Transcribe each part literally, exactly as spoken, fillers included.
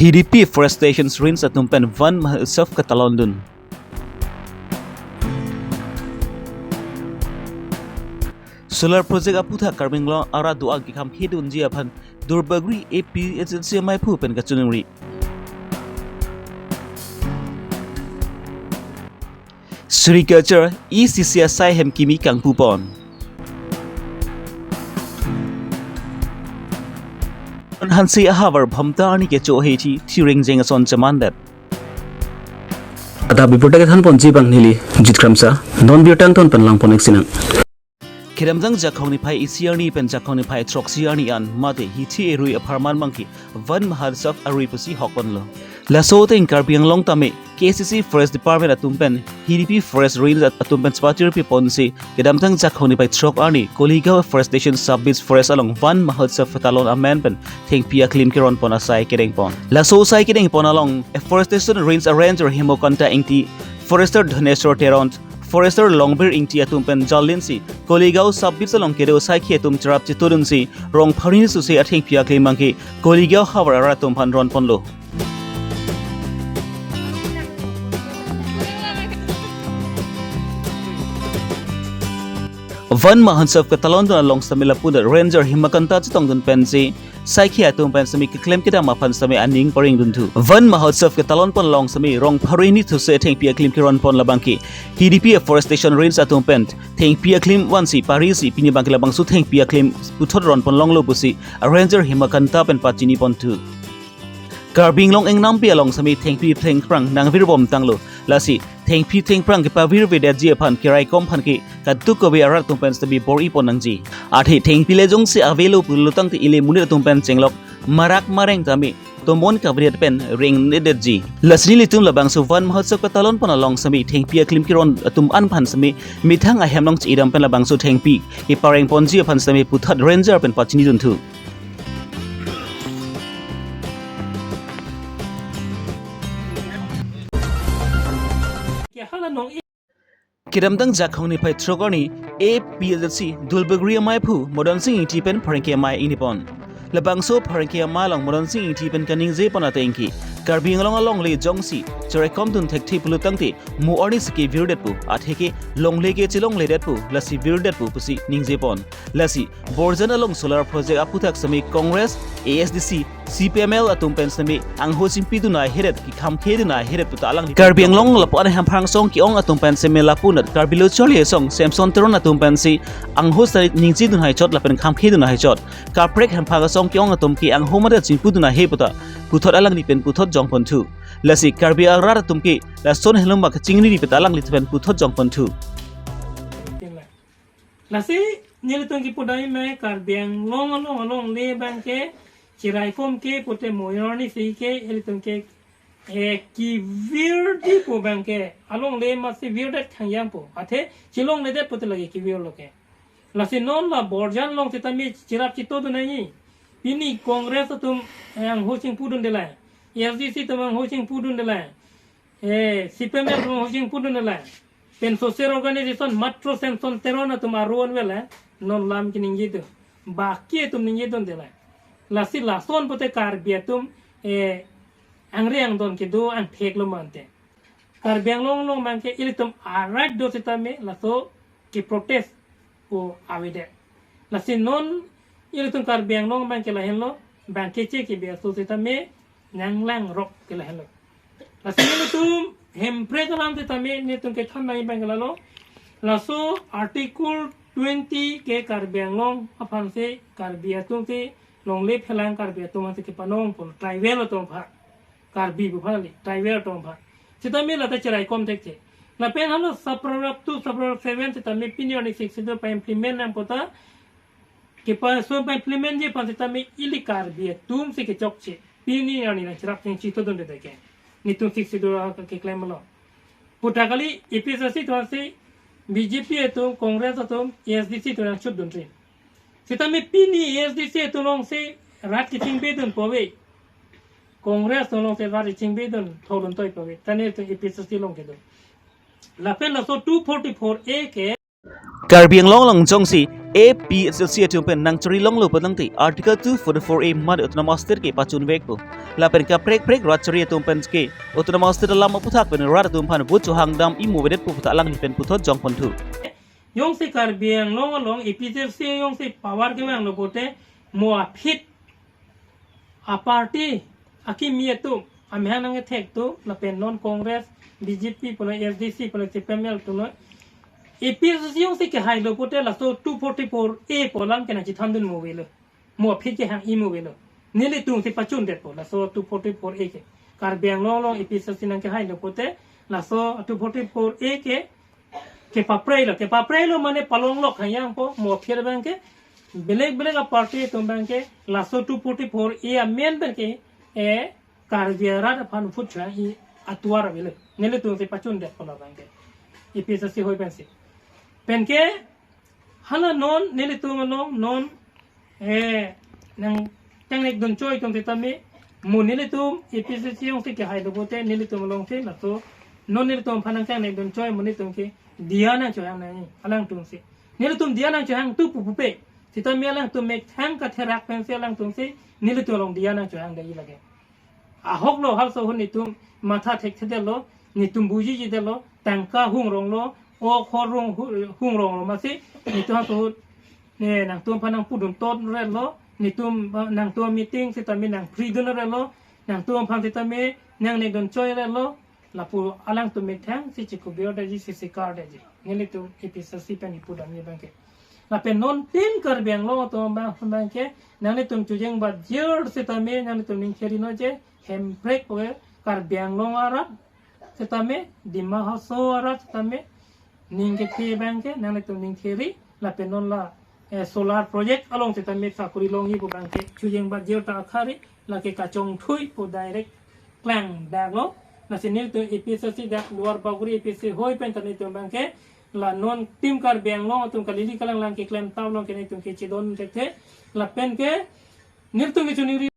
T D P Forestation Range atum pen Van Mahotsav ketalon dun. Solar project aputhak Karbi Anglong arat do-an kekhamkhe dunji aphan Duarbagori A P H L C amaiphu pen kachiningri. Sericulture E C C asai hem kimi kangpupon. Hanse ahavar Bhomta arni kecho-e thi, thi ringjeng ason chemandet. Adap birta kethanponji abang neli Jit Kramsa, non birta angton pen langpon-ik sinang. Kedamtang Jakhong niphai isi arni pen Jakhong niphai throksi arni an mate hithi erui apharman abangke Van Mahotsav arui pusi hokponlo. Laso ateng Karbi Anglong tame K C C Forest Department atum pen T D P Forest Range at-, atum pen chepachirpiponsi kedamtang Jakhong niphai throk arni Koligaon Forestation Sub-Beat Forest along Van Mahotsav ketalon amen pen thengpi aklim keronpon asai kedengpon. Laso asai kedengpon along Afforestation Range a Ranger Hemakanta Ingti, Forester Dhaneshwar Teron, Forester Longbir Ingti atum pen jalinsi Koligaon Sub-Beat along kedo saikhi atum cherap chetodunsi rong pharo hini sose athengpi aklim abangke Koligaon havar arat atum aphan ronponlo. Van Mahotsav ketalon dun along sitame lapu-anat Ranger Hemakanta chetongdun pensi saikhi atum pen sitame keklem kedam aphan sitame aning parengdunthu. Van Mahotsav ketalonpon along sitame rong pharo hini sose thengpi aklim keronpon labangke T D P Afforestation Range atum pen thengpi aklim vansi parisi pini abangke labangso thengpi aklim puthot ronpon longlo pusi a Ranger Hemakanta pen pachiniponthu. Karbi Anglong ingnampi along sitame thengpi thengphrang nangvirbomtanglo. Lasi thengpi thengphrang kepavirvedetji aphan keraikom aphan ke kadokave arat atum pen sitame bor-ipon nangji. Athe thengpi le jongsi avelo pulo tangte ili monit atum pen chenglok marak mareng tame tomon kavedet pen rengnedetji. Lasi nelitum labangso Van Mahotsav ketalonpon along sitame thengpi aklim keron atum an aphan sitame methang ahem along che-idam pen labangso thengpi keparengponji aphan sitame puthot Ranger pen pachinidunthu. Kedamtang Jakhong niphai throk arni A P H L C Duarbagori amaiphu Madan Sing Ingti pen pherangke amei ingnipon. Labangso pherangke amei along Madan Sing Ingti pen kaningjepon atengke Karbi Anglong alongle jongsi cheraikomdun thekthe pulo tangte mo arnisi kevirdetpo, atheke longle ke chelongledetpo, lasi virdetpo pusi ningjepon. Lasi Borjan along solar project aputhak sitame Congress, A S D C, C P M L atum pen sitame angho chingpidun ahedet, kekhamkhedun ahedet puta alang. Karbi Anglong lapu-an hemphrang asong ke-ong atum pen sitame lapu-anat Karbi Lo Charli Asong Samson Teron atum pensi angho sitame ningjedun haichot lapen khamkhedun haichot. Kaprek hemphrang asong ke-ong atum ke angho mate chingpudun ahe puta puthot alangli pen puthot jongponthu. Lasi Karbi arat atum ke lason henlo ma kachingniri puta alanglitum pen puthot jongponthu. Lasi nelitum kipudai me Karbi Anglong along alongle abangke cheraikom ke pute mo arnisi ke ilitum ke, eh, kevirdepo abangke alongle masi virdet thangyangpo. Athe chelongledetpo te lake kevirlo ke. Lasi non la Borjan along sitame cherap chetodun nangji. Pini Congress atum, eh, angho chingpudundelang. A S D C atum angho chingpudundelang. Eh, C P M L atum angho chingpudundelang. Pen social organization matro Samson Teron atum aron vela, non lam keningjedu. Baki atum ningjedundelang. Lasi lason pute Karbi atum, eh, angre angdon kedo angtheklo mante. Karbi Anglong along abangke ilitum arat do sitame laso keprotest pu avedet. Lasi non ilitum Karbi Anglong abangke lahenlo, bangke che kebi aso sitame nanglangrok ke lahenlo. Lasi nelitum hemprek alam sitame nelitum kethan nangji abangke lalo. Laso Article twenty ke Karbi Anglong aphansi Karbi atumsi longle phelang Karbi atum aphansi kepanongpo, tribal atum aphan. Karbi pu aphan kali, tribal atum aphan. Sitame lata cheraikom thekthe. Lapen halo subparagraph two, subparagraph seven sitame pini arni Sixth Schedule pa-implement nangpo ta, kepaso pa-implementji aphan sitame ili Karbi atumsi kechokche. Pini arni nangcherap chingchitodunde ke. Nelitum Sixth Schedule keklem along. Puta kali A P H L C atumsi B J P atum, Congress atum, A S D C atum nangchotdunri. Sitame pini A S D C atum alongsi rat kachingbedunpo ave. Congress atum alongsi rat kachingbedun thokdun toipo ave. Tane atum A P H L C along kedo. Lapen laso two forty-four A ke. Karbi Anglong along jongsi A P H L C atum pen nangchari longlo pulangte Article two forty-four A mate Autonomous State ke pachunvekpo. Lapen kaprek prek rat chari atum pen ke Autonomous State alam aputhak pen rat atum aphan vote chohangdam-i mo avedetpo puta alangli pen puthot jongponthu. Jongsi Karbi Anglong along A P H L C jongsi power kevanglo pute mo aphi a-party akimi atum amahang nangkethek atum lapen non Congress, B J P pulo, S D C pulo, C P I M L pulo, A P H L C jongsi kehailo pute laso two forty-four A pu alam ke nangchethandun mo avelo. Mo aphi kehang-i mo avelo. Nelitum si pachundetpo laso two forty-four A ke. Karbi Anglong along A P H L C nangkehailo pute laso two forty-four A ke kepapreilo, kepapreilo mane palonglok hangyangpo, mo aphi abangke belek belek a-party atum abangke laso two forty-four A amen abangke, eh, Karbi arat aphan vote chohang-i atovar avelo. Nelitum si pachundet pulo abangke. A P H L C hoi pensi. Penke hala non nelitum along non, eh, nangkangnek dunchoi atum sitame, mo nelitum A P H L C jongsi kehailo pute nelitum alongsi laso non nelitum aphan nangkangnek dunchoi mo nelitum ke diya nangchohang nangji alangtum si. Nelitum diya nangchohangthu pu pupe sitame alangtum methang katherak pensi alangtum si nelitum along diya nangchohang dei lake. Ahoklo halso ahut netum matha thekthedetlo, netum bujijidetlo, tangka hungronglo, ok hor rong hu-, hungronglo masi, netum halso ahut, ne, nangtum aphan nangpudun totretlo, netum, eh, nangtum meeting sitame nangphridunretlo, nangtum aphan sitame nangnek dunchoi retlo, lapu alangtum methang si chikubir detji, si sikar detji. Nelitum A P H L C pen ipudamji abangke. Lapen non tim Karbi Anglong atum abang, abangke, nanglitum chojeng bajir sitame, nanglitum ning kheri non je, Hemprek pu Karbi Anglong arat sitame, Dima Hasao arat sitame, ning kethe abangke, nanglitum ning kheri, lapen non la, eh, solar project along sitame sakuri longji pu abangke, chojeng bajir ta akhari, lake kachongthui pu direct klangdaklo. Lasi nelitum A P H L C dak Duarbagori A P H L C hoi pen ta nelitum abangke la non tim Karbi Anglong atum kalili kalanglang keklem tap along ke nelitum kechedon thekthe. Lapen ke nelitum kechoningri.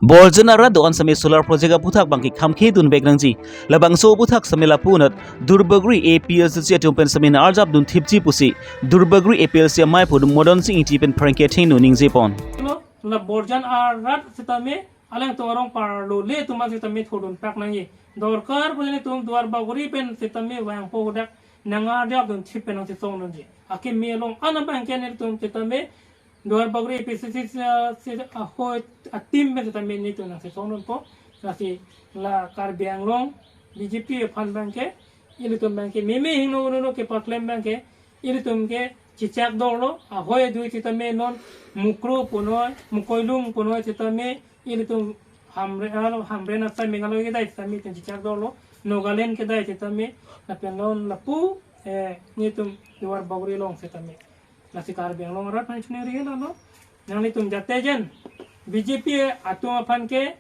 Borjan arat do-an sitame solar project aputhak abangke khamkhedunvek nangji. Labangso aputhak sitame lapu anat Duarbagori A P H L C atum pen sitame nang-arjapdun thipji pusi Duarbagori A P H L C amei pu Modon Sing Ingti pen pherangke athengno ningjepon. Lo, la Borjan arat sitame alangtum arong parlo le atum sitame thodun pak nangji. Dorkar pu nelitum Duarbagori pen sitame vangpo dak nang-arjapdun thip pen nangchesongdunji. Akimi along an abangke nelitum sitame Duarbagori A P H L C si, si, ahoi a-team pen sitame nelitum nangchesongdunpo. Lasi la Karbi Anglong B J P aphan abangke, ilitum abangke meme hingno uno no kepaklem abangke, ilitum ke chechak dorlo, ahoi adui sitame non Mukroh punoi, Mokoilung punoi sitame, ilitum Hamre-, alo, Hamren asai Meghalaya kedai sitame itum chechak dorlo, Nagaland kedai sitame, lapen non lapu, eh, nelitum Duarbagori along sitame. Lasi Karbi Anglong arat aphan choningri lalo. Nanglitum jate jen B J P atum aphan ke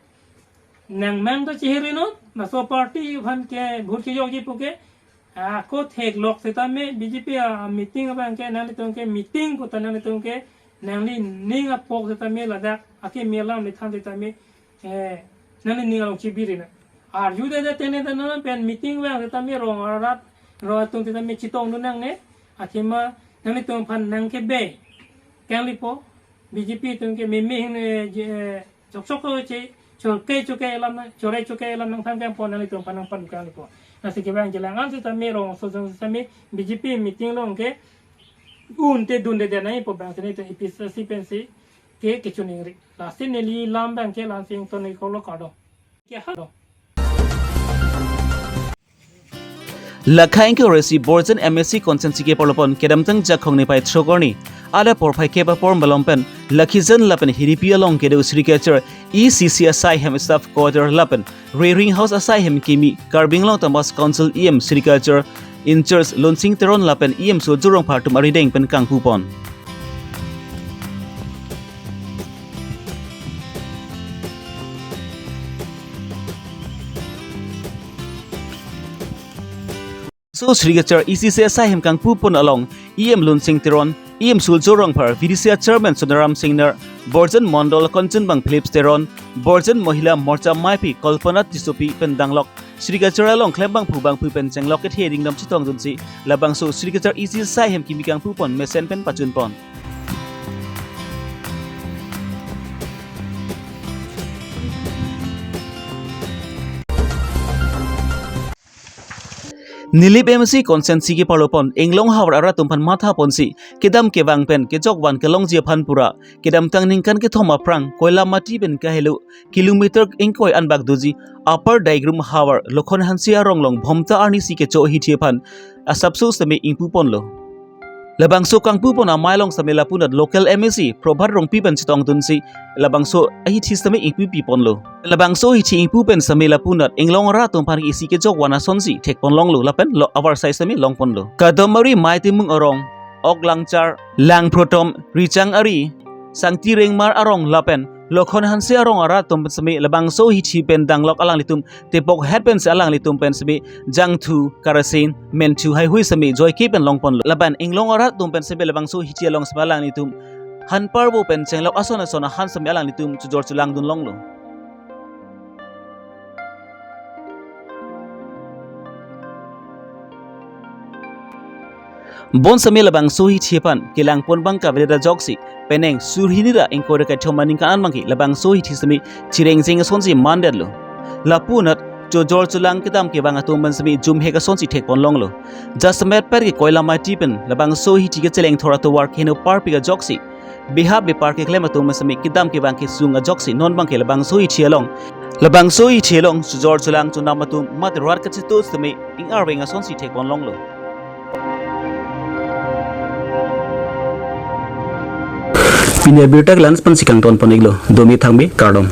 nangmang ta chihiri non, laso party aphan ke vote kejokji puke, ako theklok sitame B J P a-meeting abangke nanglitum ke meeting pu ta nanglitum ke nanglining apok sitame ladak akimi alam lethan sitame, eh, nanglining along chibiri na. Arjude de tene tene pen meeting vang sitame rong arat, rong atum sitame chetongdun nangne, athema nanglitum aphan nangkebe kangli po, B J P atum ke meme hing, eh, je, eh, chokchok ko che, choke choke alam na, chore choke alam nangthan kangpo nanglitum aphan nangpadu kangli po. Lasi kevang jelang an sitame rong aso jong sitame B J P meeting along ke un te dunde de nangji pu abang sini te A P H L C pensi ke kechoningri. Lasi neli lam abangke Lansing ton ikolo kardom. Ke ha do. Lakha ingkoi ra isi Borjan M A C constituency ke porlopon kedamtang Jakhong niphai throk arni adap porphai kep apor malom pen Lakhijan lapen Hiripi along kedo Sri Kachar E C C asai hem staff quarter lapen Rearing House asai hem kimi Karbi Anglong Autonomous Council E M Sri Kachar in-charge Lunsing Teron lapen E M Surjya Rongphar atum arideng pen kangpupon. So Sri Kachar E C C asai hem kangpupon along E M Lunsing Teron, E M Surjya Rongphar, V D C a-chairman Sonaram Singnar, Borjan Mondol, Kanchanbang Philips Teron, Borjan Mohila Morcha maiphi Kalpana Tissopi pen danglok Srikajar along klembangphu bangphu pen chenglok kethe dingdam chetongdunsi labangso Srikajar isi sai hem kimi kangpupon mesen pen pachunpon. Nilip M A C constituency keparlopon Inglong havar arat atum aphan mathaponsi kedam kevang pen kejokvan kelongji aphan pura kedamtang ningkan kethom aphrang Koilamati pen kahelo kilometer ingkoi anbak doji Upper Daigrum havar Lokhon Hanse arong along Bhomta arnisi kecho hithi aphan asapso seme ingpuponlo. Labangso kangpupon amei along seme lapunat local M A C Prabhat Rongpi pen chetongdunsi labangso ahithi seme ingpupiponlo. Labangso hithi ingpu pen seme lapunat Inglong arat atum aphan isi kejokvan asonsi thekponlonglo lapen lo avarsai seme longponlo. Kadom ari Maitimung arong, Ok Langchar, Langphrotom, Richang ari, Sangti Rengmar arong lapen Lokhon Hanse arong arat atum pen seme labangso hithi pen danglok alanglitum tepok het pensi alanglitum pen seme jangthu, karasin, menthu haihui seme joike pen longponlo. Lapen Inglong arat atum pen seme labangso hithi along seme alanglitum han parvo pen chenglok ason ason ahan seme alanglitum chojor cholangdunlonglo. Bonseme labangso hithi aphan kelangpon abang kavedet ajoksi penang surhini ra ingkoi ra kethom aningkan an abangke labangso hithi seme chireng jeng asonsi mandetlo. Lapunat chojor cholang kedam kevang atum pen seme jumhek asonsi thekponlonglo. Jasemet perke Koilamati pen labangso hithi kecheleng thor atovar keheno parpik ajoksi beha bepar keklem atum pen seme kedam kevang kesung ajoksi non abangke labangso hithi along, labangso hithi along chojor cholang chonam atum mate rat kachito seme ing-arveng asonsi thekponlonglo. Pini abirta ke la-an pensi kangtonpon-iklo, domi thangmi kardom.